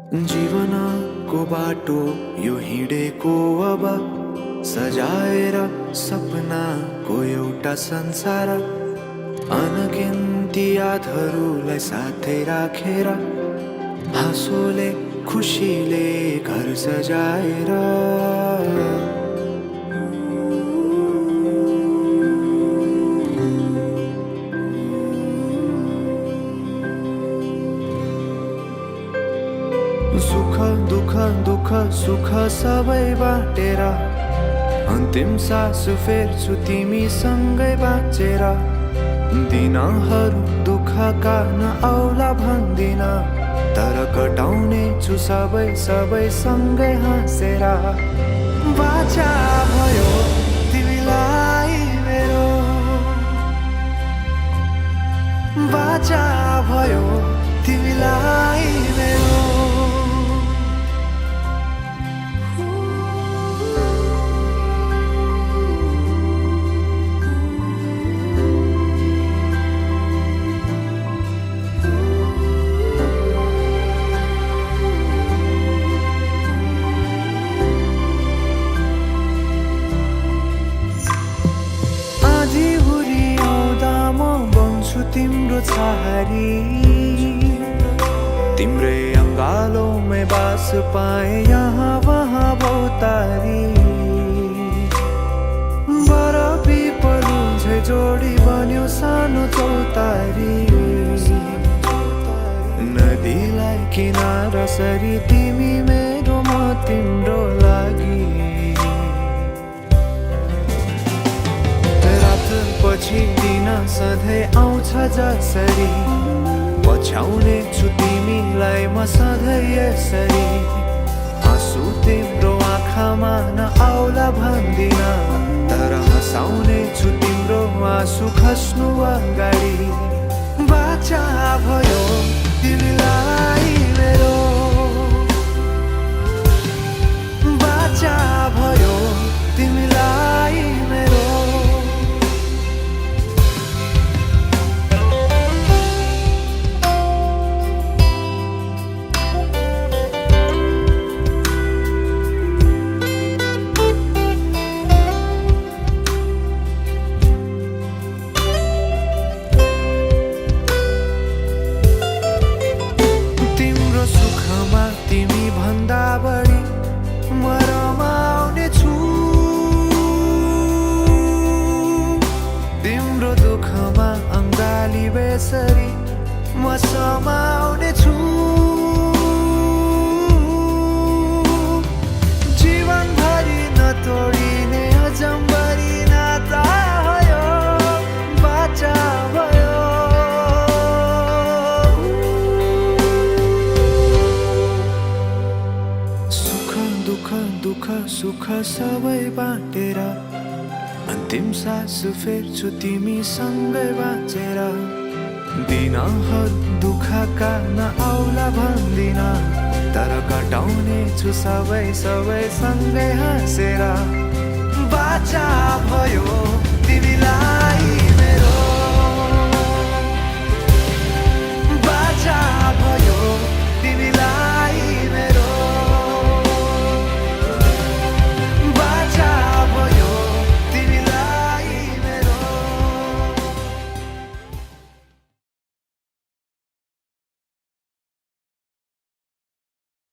जीवनको बाटो यो हिँडेको अब सजाएर सपनाको एउटा संसार अनगिन्ती यादहरूलाई साथै राखेर हाँसोले खुसीले घर सजाएर सुख दुःख दुःख सुख सबै बाटेर अन्तिम सास फेर्छु तिमीसँगै बाँचेर दिनहरू दुःखका नआउला भन्दिन तर कटाउने छु सबै सबै सँगै हाँसेर बाचा भयो तिमीलाई मेरो बाचा भयो तिमीलाई मेरो तिम्रो छहारी तिम्रै अङ्गालोमै बास पाए यहाँ वहाँ बहुतारी बरफी पलुझै जोडी बन्यो सानो चौतारी नदीलाई किनारा सरी तिमी मेरो म तिम्रो लागि पछि दिन सधैँ आउँछ जसरी पछ्याउने छु तिमीलाई म सधैँ यसरी आँसु तिम्रो आँखामा नआउला भन्दिन तर हँसाउने छु तिम्रो आँसु खस्नु अगाडि बाचा भयो तिमीलाई मेरो बाचा भयो तिमीलाई मेरो तिमी भन्दा बढी म रमाउने छु तिम्रो दुःखमा अङ्गाली बेसरी म समाउने छु जीवनभरि नतोडिने अजम्बरी नाता भयो बाचा भयो दुःख सुख सबै बाटेर अन्तिम सास फेर्छु तिमीसँगै बाँचेर दिनहरू दुःखका नआउला भन्दिन तर कटाउने छु सबै सबै सँगै हाँसेर बाचा भयो तिमीलाई